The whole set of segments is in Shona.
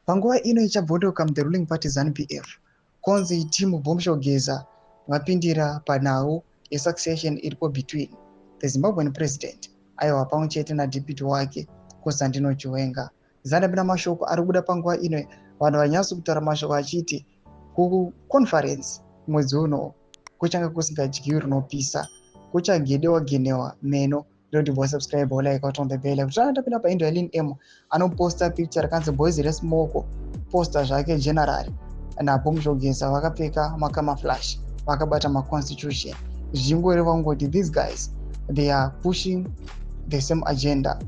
Panguva ino ichabvondoka muThe ruling party ZANU-PF, konzi team Bombshell Geza vapindira panhau yesuccession iripo between the Zimbabwean president, aiwa, pamwe chete nadeputy wake Constantino Chiwenga. Zandapinda mashoko ari kubuda panguva ino, vanhu vanyatso kutaura mashoko achiti kuconference mwedzi uno kuchange kusingadyiwi rinopisa, kuchagedewa genewa meno. Ndoti bosubscribe, like, on the bell. Kuti tapinda pahandle yaLin M, anoposta picture rakanzi "Boys resmoko". Posta zvake general naBombshell Geza vakapfeka macamouflage, vakabata maconstitution, zvichingoreva kungoti these guys, they are pushing the same agenda,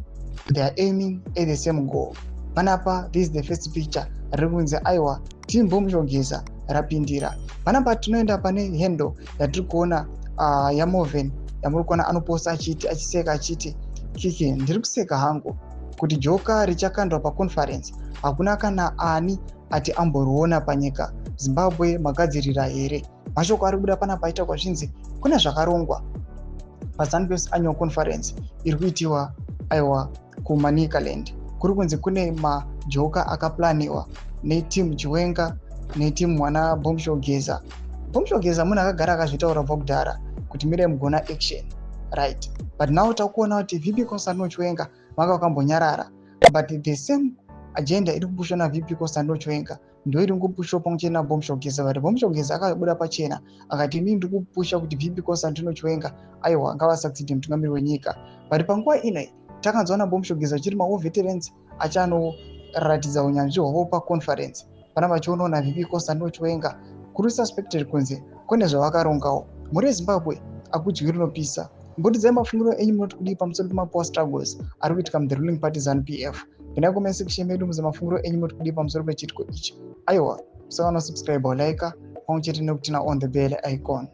they are aiming at the same goal. Panapa this is the first picture riri kunzi aiwa, team Bombshell Geza rapindira. Panapa tinoenda pane handle yatiri kuona yaMoven, yamuri kuona anoposta achiti, achiseka achiti, "Kiki, ndiri kuseka hangu kuti joker richakandwa paconference, hakuna kana ani ati amboriona panyika. Zimbabwe magadzirira here?" Mashoko ari kubuda panapa aita kwazvinzi kune zvakarongwa paZANU PF annual conference iri kuitiwa, aiwa, kuManicaland. Kuri kunzi kune majoker akaplaniwa neteam Chiwenga neteam mwana Bombshell Geza. Bombshell Geza munhu akagara akazvitaura bva kudhara kuti mirai mugona action, right? But now takuona kuti VP Constantino Chiwenga vanga vakambonyarara, but the same agenda iri kupushwa naVP Constantino Chiwenga ndo iri kupushwa pamwe chete naBombshell Geza. But Bombshell Geza akabuda pachena akati, "Inini ndiri kupusha kuti VP Constantino Chiwenga, aiwa, ngavasucceed mutungamiri wenyika." But panguva inoi takanzwa naBombshell Geza achiri mawar veterans achanoratidza unyanzvi hwavo paconference. Pana vachionawo naVP Constantino Chiwenga, kuri suspected kunzi kune zvavakarongawo. Mhuri yeZimbabwe, akudyi rinopisa. Mbudidzai mafungiro enyu, munoti kudii pamusoro pemapower struggles ari kuitika muthe ruling party ZANU PF? Pinai comment section medu muze mafungiro enyu, munoti kudii pamusoro pechiitiko ichi? Aiwa, usakana subscribe, like, pamwe chete nekuturn on the bell icon.